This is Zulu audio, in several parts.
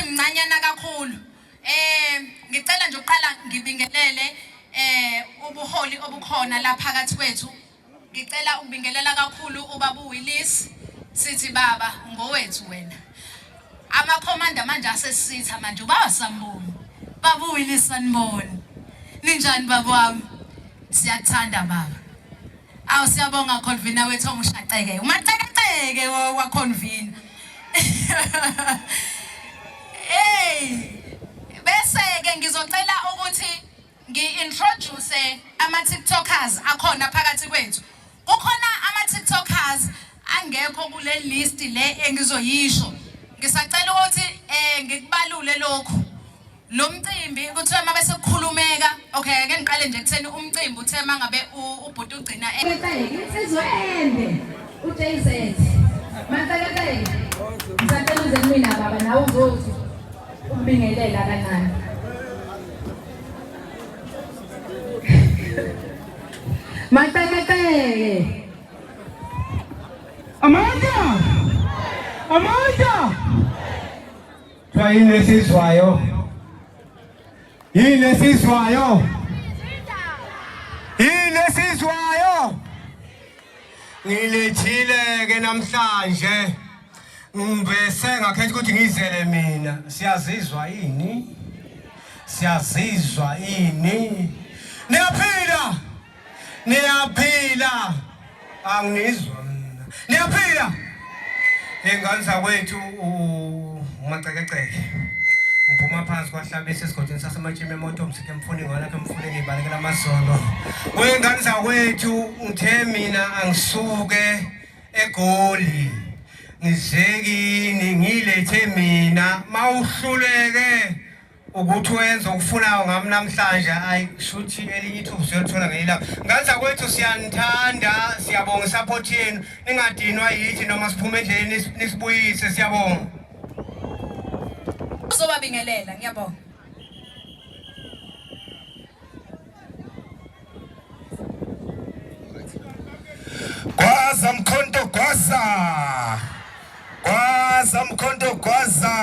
mncanyana kakhulu. Ngicela nje ukuqala ngibingelele ubuholi obukhona la phakathi kwethu. Ngicela ukubingelela kakhulu ubaba uWillis. Sithi baba ngowethu wena. Amakhomanda manje asesitha manje ubaba samboni. Baba uWillis sanibona. Ninjani baba wami? Siyakuthanda baba. Awu siyabonga convener wethu omushaceke. Umacekeceke wa convener. Hey, bese ke ngizocela ukuthi ngi-introduce ama-TikTokers akhona phakathi kwethu. Kukhona ama-TikTokers angekho kule list le engizoyisho. Ngisacela ukuthi ngikubalule lokhu. Lo mcimbi kuthiwa uma bese kukhulumeka, okay ake ngiqale nje kutheni umcimbi uthe uma ngabe ubhuti ugcina Insizwa ende uJZ. Macekeceke. Ngisacela uze kumina baba nawe uzothi ukubingelela kancane. Macekeceke. Amandla! Amandla! Kuthiwa yini esizwayo? Yini esizwayo? Yini esizwayo? Ngilethile ke namhlanje. Ngibese ngakhetha ukuthi ngizele mina. Siyazizwa yini? Siyazizwa yini? Niyaphila? Niyaphila? Anginizwa mina. Niyaphila? Ingane zakwethu umacekeceke. Ngiphuma phansi kwahlabisa esigodini sasematshimi emoto msike emfuni ngona ke emfuleni ibalekela amazolo. Wengane zakwethu ngithe mina angisuke eGoli. Ngize kini ngilethe mina mawuhluleke ukuthi wenze okufunayo ngami namhlanje ayi shuthi elinye ithuba usuyolithola ngelinye ilanga. Ngane zakwethu siyanithanda, siyabonga isupport yenu, ningadinwa yithi noma siphume endleleni nisibuyise, siyabonga. Uzobabingelela, ngiyabonga. Gwaza mkhonto gwaza. Gwaza mkhonto gwaza.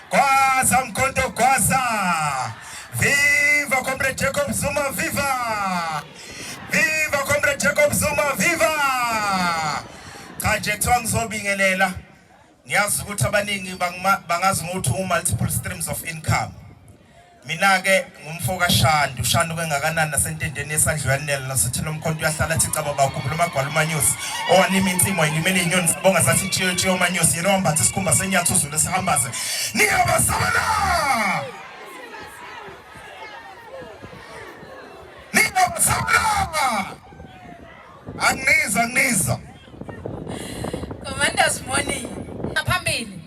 Gwaza mkhonto gwaza. Viva Comrade Jacob Zuma viva. Viva Comrade Jacob Zuma viva. Cha nje kuthiwa ngizobingelela. Ngiyazi ukuthi abaningi bangazi ngokuthi u-multiple streams of income. Mina-ke ngumfo kaShandu, uShandu kengakanani nasentendeni yesandlwanela nasethela umkhonto uyahlala athi caba bakhumbula umagwala uManyosi owalima insimu wayilimela iy'nyoni zibonga zathi tshiyo tshiyo uManyosi yena owambatha isikhumba senyathi uzulu esihambaze niyabasaba na niyabasaba na anginizwa anginizwa Commanders morning. Phambili.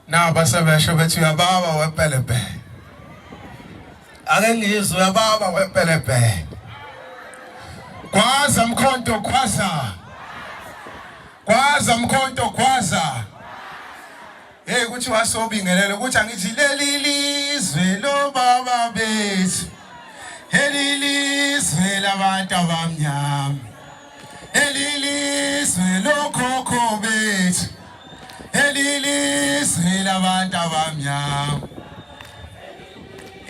Naba sebesho bethi uyababa wepelepele. Ake ngizwe uyababa wepelepele. Gwaza mkhonto gwaza. Gwaza mkhonto gwaza. Hey kuthi wasobingelela ukuthi angithi leli lizwe lobaba bethu. Leli lizwe labantu abamnyama. Leli lizwe lokhokho bethu. Leli lizwe labantu abamnyama.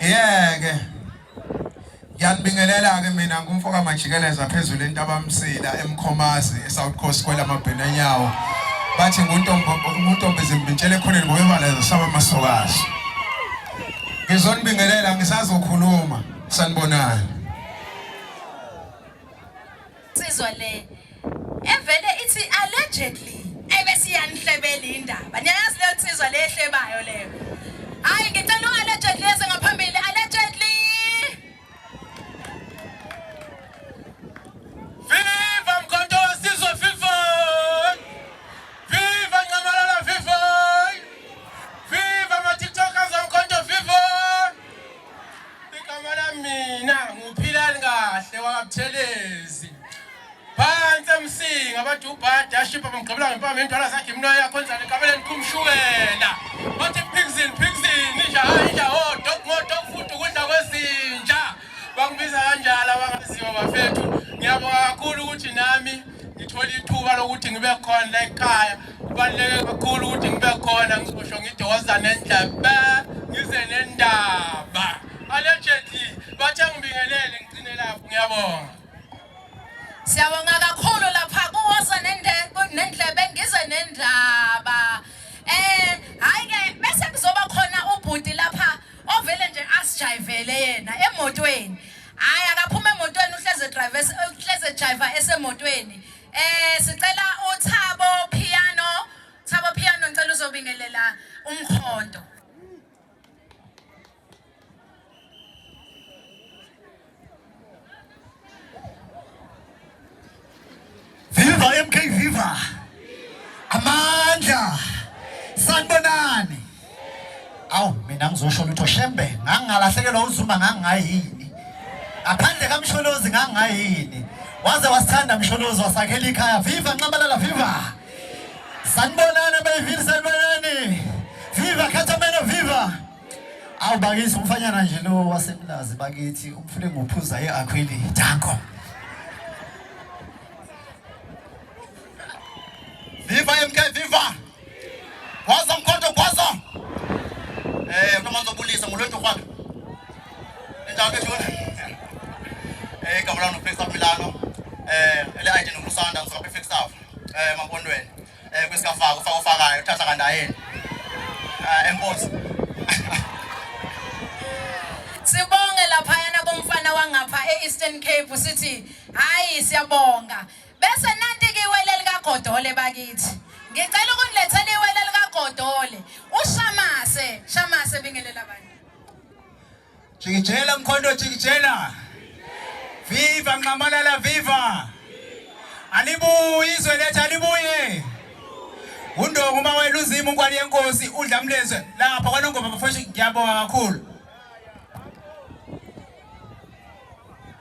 Yeke Ngiyanibingelela-ke mina ngumfoka Majikeleza phezulu entabamsila eMkhomazi eSouth Coast kwelamabhenenyawo. Bathi nguntombi zimbintshela ekhoneni ngoba ebala zisaba amasokazi. Ngizonibingelela ngisazokhuluma sanibonani. Insizwa le evele ithi allegedly ebese iyanihlebela indaba. Niyayazi leyo nsizwa le ehlebayo leyo. Hayi ngicela u-allegedly eze ngaphambili allegedly. Viva Mkhonto weSizwe viva! Viva Nxamalala viva! Viva ama-TikTokers oMkhonto viva! Igama lami mina nguPhilani kahle wakaButhelezi. Phansi emsinga bathi ubhadi ashipha bamgqibela ngempama intwala zakhe imino yakho njani ekabeleni khumshukela. Bathi phikzini phikzini inja hayi inja oh dog mo dog food ukudla kwezinja. Bangibiza kanjalo abangaziwa bafethu. Ngiyabonga kakhulu ukuthi na ngithola ithuba lokuthi ngibe khona la ekhaya. Kubaluleke kakhulu ukuthi ngibe khona ngizosho ngithi woza nendlebe ngize nendaba. Allegedly bathe ngibingelele ngigcine lapho ngiyabonga. Siyabonga kakhulu lapha kuwoza nendlebe ngize nendaba. Eh hayi ke bese kuzoba khona ubhuti lapha ovele nje asijayivele yena emotweni. Hayi akaphuma emotweni uhleze driver uhleze jiver esemotweni. Eh sicela uThabo Piano, Thabo Piano ngicela uzobingelela umkhonto. Viva MK Viva. Amandla. Sanibonani. Awu mina ngizosho lutho Shembe ngangingalahlekelwa uZuma ngangingayini. Ngaphandle kaMsholozi ngangingayini. Waze wasithanda Msholozi wasakhela ikhaya. Viva Nxamalala viva. Sanibonani Bayville sanibonani. Viva Khatameno viva. Awu bakithi umfanyana nje lo wasemlazi bakithi umfule ngophuza eAquili. Danko. Viva MK viva. Gwaza mkhonto gwaza. Eh uma ngizobulisa ngolwethu kwakhe. Enjalo ke jona. Eh igama lami uFix Up Milano. Eh ele ID nokusanda ngisuka Fix Up. Eh Mampondweni. Eh kwesikafaka ufaka ofakayo uthatha kandayeni. Eh enkosi. Sibonge laphayana kumfana wangapha e-Eastern Cape sithi hayi siyabonga. Bese nanti ke iwele likaGodole bakithi. Ngicela ukunilethela iwele likaGodole. UShamase, Shamase bingelela abantu. Jikijela mkhonto jikijela. Viva Nxamalala viva. Alibuye izwe lethu alibuye. Undongo uma wena uzima unkwali yenkosi udla mlezwe lapha kwaNongoma bafowethu ngiyabonga kakhulu.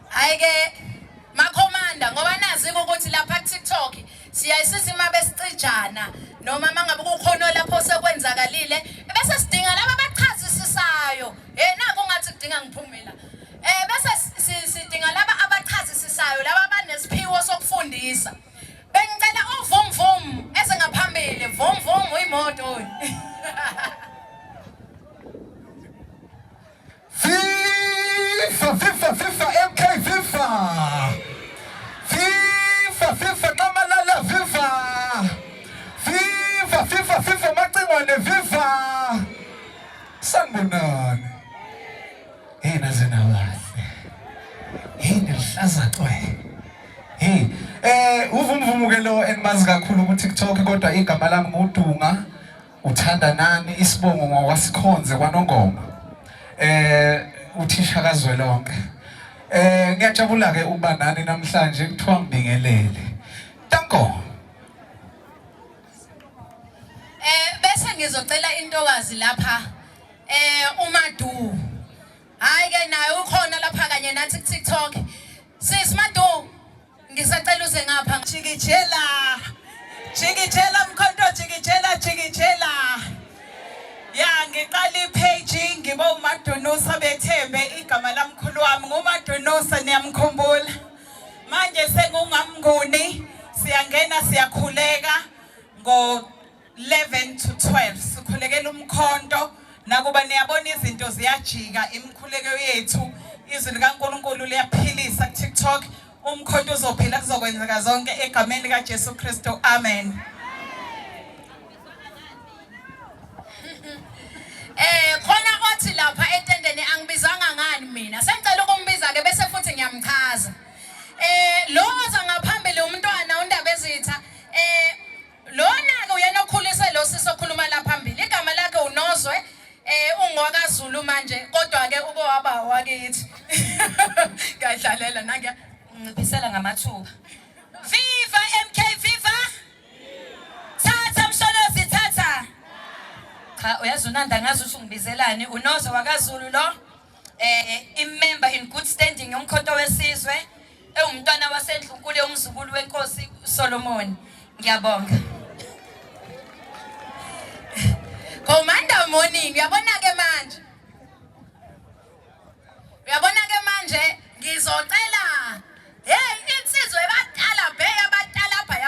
Hayi ke makhomanda ngoba nazi ukuthi lapha ku-TikTok siyayisiza uma besicijana noma mangabe kukhona lapho sekwenzakalile bese sidinga laba abachazisisayo eh naku ngathi kudinga ngiphume la eh bese sidinga laba abachazisisayo laba abanesiphiwo sokufundisa bengicela uvum vum eze ngaphambili vum vum uyimoto FIFA FIFA FIFA MK FIFA FIFA FIFA Nxamalala FIFA FIFA FIFA FIFA Macingwane FIFA Sanibonani Hey naze nabahle Hey nilihlaza cwe Hey eh uvumvumu ke lo engimazi kakhulu ku TikTok kodwa igama lami nguDunga Uthanda nani isibongo ngokwasikhonze kwaNongoma. Eh uthisha kazwelonke. Eh ngiyajabula ke ukuba nani namhlanje kuthiwa ngibingelele. Danko. Eh bese ngizocela intokazi lapha eh uMadu. Hayi ke naye ukhona lapha kanye nathi ku TikTok. Sis Madu Ngisacela uze ngapha. Jikijela. Jikijela mkhonto jikijela jikijela. Ya ngiqala ipage ngibe uMadunusa bethembe igama lamkhulu wami nguMadunusa niyamkhumbula. Manje sengungamnguni siyangena siyakhuleka ngo 11 to 12 sikhulekela umkhonto nakuba niyabona izinto ziyajika imikhuleko yethu izwi likaNkulunkulu liyaphilisa ku-TikTok umkhonto uzophila kuzokwenzeka zonke egameni likaJesu Kristu amen Eh khona othi lapha etendeni angibizanga ngani mina sengicela ukumbiza ke bese futhi ngiyamchaza eh lo oza ngaphambili umntwana uNdabezitha eh Lona-ke uyena okhulise lo sisi okhuluma la phambili. Igama lakhe uNozwe eh ungowakaZulu manje kodwa-ke uke waba wakithi. Ngiyadlalela nangiya Ngiciphisela ngamathuba. Viva MK Viva! Thatha Msholozi thatha. Cha uyazi uNanda ngazi ukuthi ungibizelani uNozwe wakaZulu lo. Eh imember in good standing yomkhonto wesizwe. Ewumntwana wasendlunkulu ewumzukulu wenkosi uSolomon. Ngiyabonga. Commander morning uyabona ke manje. Uyabona ke manje ngizocela hey insizwe ebadala bhe abadala bha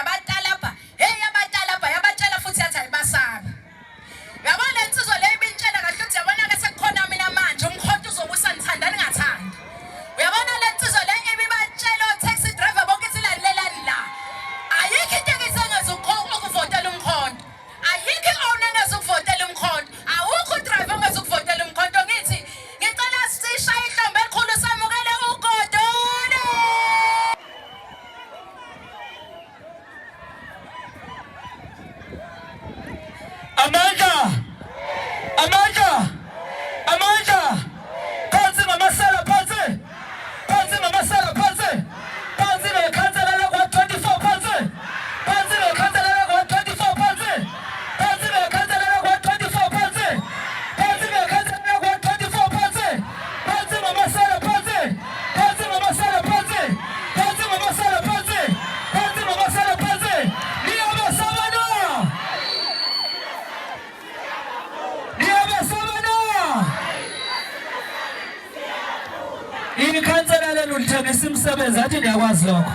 lenu lithengisa imisebenzi athi niyakwazi lokho.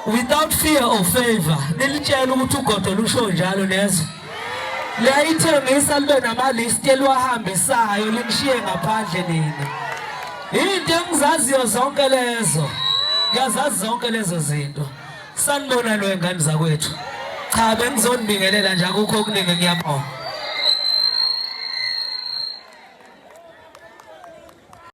Without fear or favor nilitshela ukuthi ugodo lusho njalo nezwe. Liyayithengisa libe namalist eliwahambisayo linishiye ngaphandle nina. Into engizaziyo zonke lezo. Ngiyazazi zonke lezo zinto. Sanibona lo ngane zakwethu. Cha bengizonibingelela nje akukho okuningi ngiyabonga.